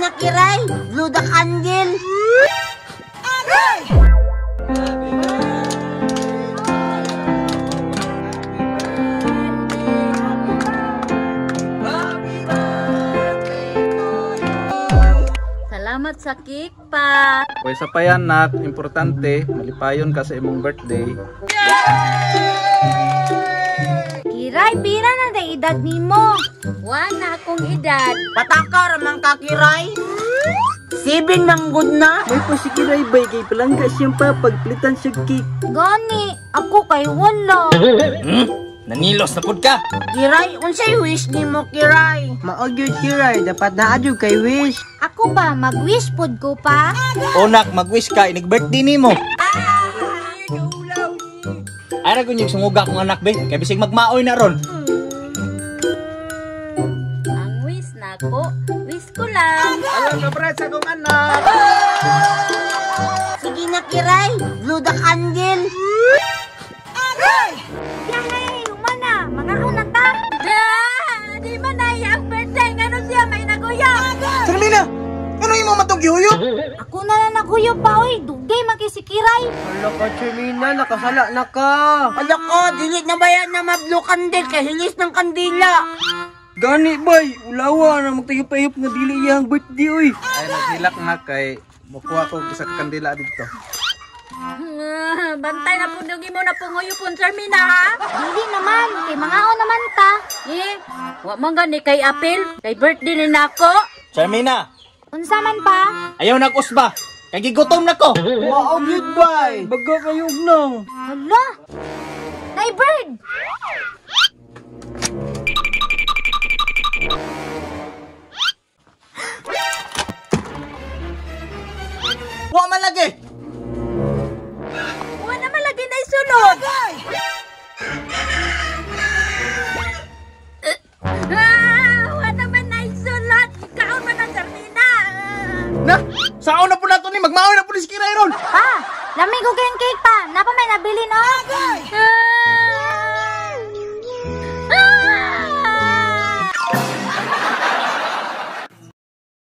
na, Kiray. Blow the candle. Salamat sa cake pa. Pwesa pa yan, nak. Importante, malipayon ka sa imong birthday. Kiray, pila na da edad nimo? Wa na akong edad. Pataka ramang ka, Kiray. 7 manggod na. May pa si Kiray bay kay palangga siyang pa pagplitan siya cake. Gani, ako kay wala. Nanilos na pud ka. Kiray, unsay wish nimo, Kiray? Mao gyud Kiray, dapat naa jud kay wish. Ako ba mag-wish pud ko pa? O nak, mag-wish ka inig birthday nimo. Ay ra gyud yung sunguga akong anak be, kay bisig magmaoy na ron. Ang wish nako, wish ko lang. Alam ka, Brad, sa akong anak. Sige na, Kiray. Blow the candle. Yay, humana, mga na ta. Di man na iyang birthday ngano siya may naguyab. Charmina, ano imo matong gihuyop? Ako na lang naguyab pa oy, dugay makisikiray. Hala ka, Charmina, nakasala na ka. Ala ko, dili na ba yan na ma-blow candle kay hilis ng kandila? Gani bay, ulawa na magtayop-tayop nga dili iyang birthday oy. Ay, naghilak na kay mukuha ko isa ka kandila dito. Bantay na pun mo na punguyupon, Charmina ha? Dili naman, kay mangaon naman ta. Eh, wa man gani kay apil, kay birthday ni nako. Charmina, Unsa man pa? ayaw nag-usba. Kay gigutom na ko. Mao gyud bay. Baga kayo nang. Hala! Nay bird! Wa man lagi. Wa naman lagi na isulod. Wa naman na isulod. Kaon man ang Charmina. Na, saon na po nato ni magmaoy na po ni si Kiray ron. Pa, lami ko kayong cake pa. Napa may nabili no?